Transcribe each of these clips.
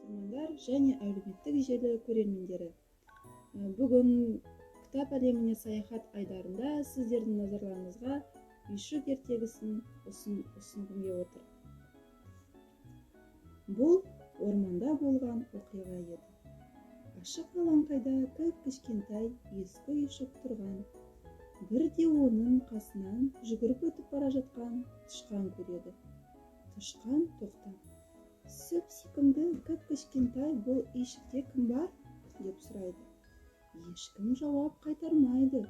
Оқырмандар және әлеуметтік желі көрермендері! Бүгін кітап әлеміне саяхат айдарында сіздердің назарларыңызға «Үйшік» ертегісін ұсынғым келіп отыр. Бұл орманда болған оқиға еді. Ашық алаңқайда кіп-кішкентай ескі үйшік тұрған. Бірде оның қасынан жүгіріп өтіп бара жатқан тышқан көреді. Тышқан тоқтап: «Сүп-сүйкімді, кіп-кішкентай бұл үйшікте кім бар?» – деп сұрайды. Ешкім жауап қайтармайды.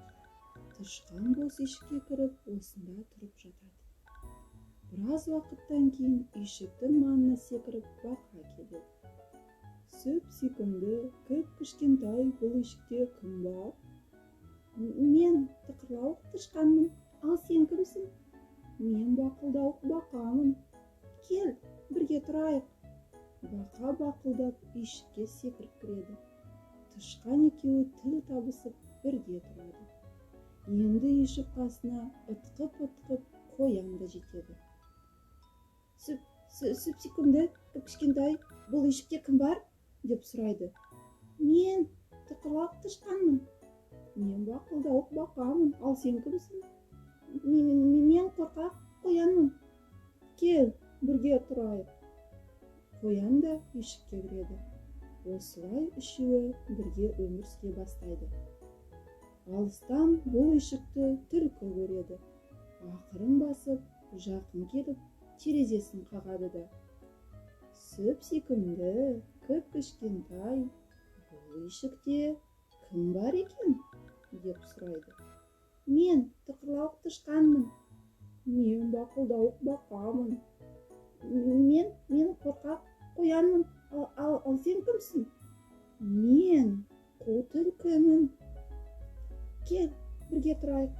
Тышқан бос үйшікке кіріп, осында тұрып жатады. Біраз уақыттан кейін үйшіктің маңына секіріп бақа келеді. «Сүп-сүйкімді, кіп-кішкентай бұл үйшікте кім бар?» «Мен тықырлауық тышқанмын. Ал сен кімсің?» «Мен бақылдауық бақамын. Кел, бірге тұрайық». Бақа бақылдап үйшікке секіріп кіреді. Тышқан екеуі тіл табысып, бірге тұрады. Енді үйшік қасына ытқып-ытқып қоян да жетеді. «Сүп-сүйкімді, кіп-кішкентай бұл үйшікте кім бар?» – деп сұрайды. «Мен тықырлауық тышқанмын». «Мен бақылдауық бақамын. Ал сен кімсің?» «Мен қорқақ қоянмын. Кел, бірге тұрайық». Қоян да үйшікке кіреді. Осылай үшеуі бірге өмір сүре бастайды. Алыстан бұл үйшікті түлкі көреді. Ақырын басып жақын келіп, терезесін қағады да: «Сүп-сүйкімді, кіп-кішкентай бұл үйшікте кім бар екен?» – деп сұрайды. «Мен тықырлауық тышқанмын». «Мен бақылдауық бақамын». «Мен қорқақ қоянмын. Ал сен кімсің?» «Мен қу түлкімін. Кел, бірге тұрайық».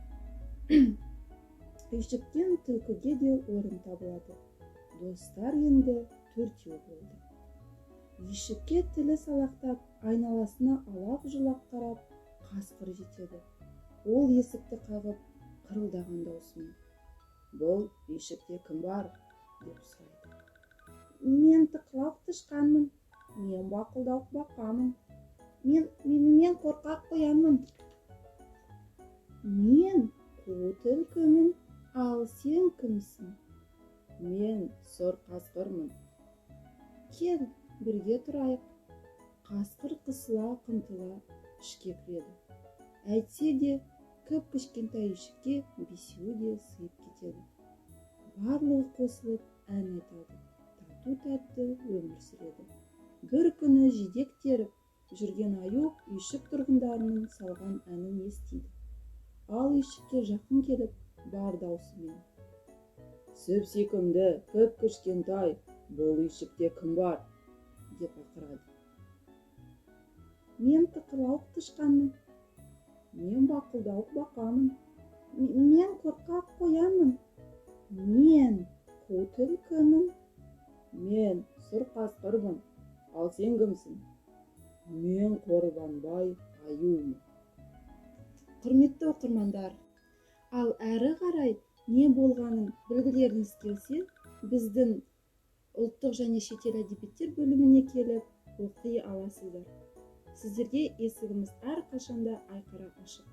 Үйшіктен түлкіге де орын табылады. Достар енді төртеу болды. Үйшікке тілі салақтап, айналасына алақ-жұлақ қарап, қасқыр жетеді. Ол есікті қағып, қырылдаған даусымен: «Бұл үйшікте кім бар?» – деп сұрайды. «Мен тықырлауық тышқанмын». «Мен бақылдауық бақамын». «Мен қорқақ қоянмын». «Мен қу түлкімін. Ал сен кімсің?» «Мен сұр қасқырмын. Кел, бірге тұрайық». Қасқыр қысыла қымтыла ішке кіреді. Әйтсе де, кіп-кішкентай үйшікке бесеуі де сыйып кетеді. Барлығы қосылып ән айтады, тату-тәтті өмір сүреді. Бір күні жидек теріп жүрген аю үйшік тұрғындарының салған әнін естиді. Ал үйшікке жақын келіп, бар даусымен: «Сүп-сүйкімді, кіп-кішкентай бұл үйшікте кім бар?» – деп ақырады. «Мен тықырлауық тышқанмын». «Мен бақылдауық бақамын». «Мен қорқақ қоянмын». «Мен қу түлкімін». «Мен сұр қасқырмын. Ал сен кімсің?» «Мен Қорбанбай аюмын». Құрметті оқырмандар, ал әрі қарай не болғанын білгілеріңіз келсе, біздің ұлттық және шетел әдебиеттер бөліміне келіп оқи аласыздар. Сіздерге есігіміз әрқашанда айқара ашық.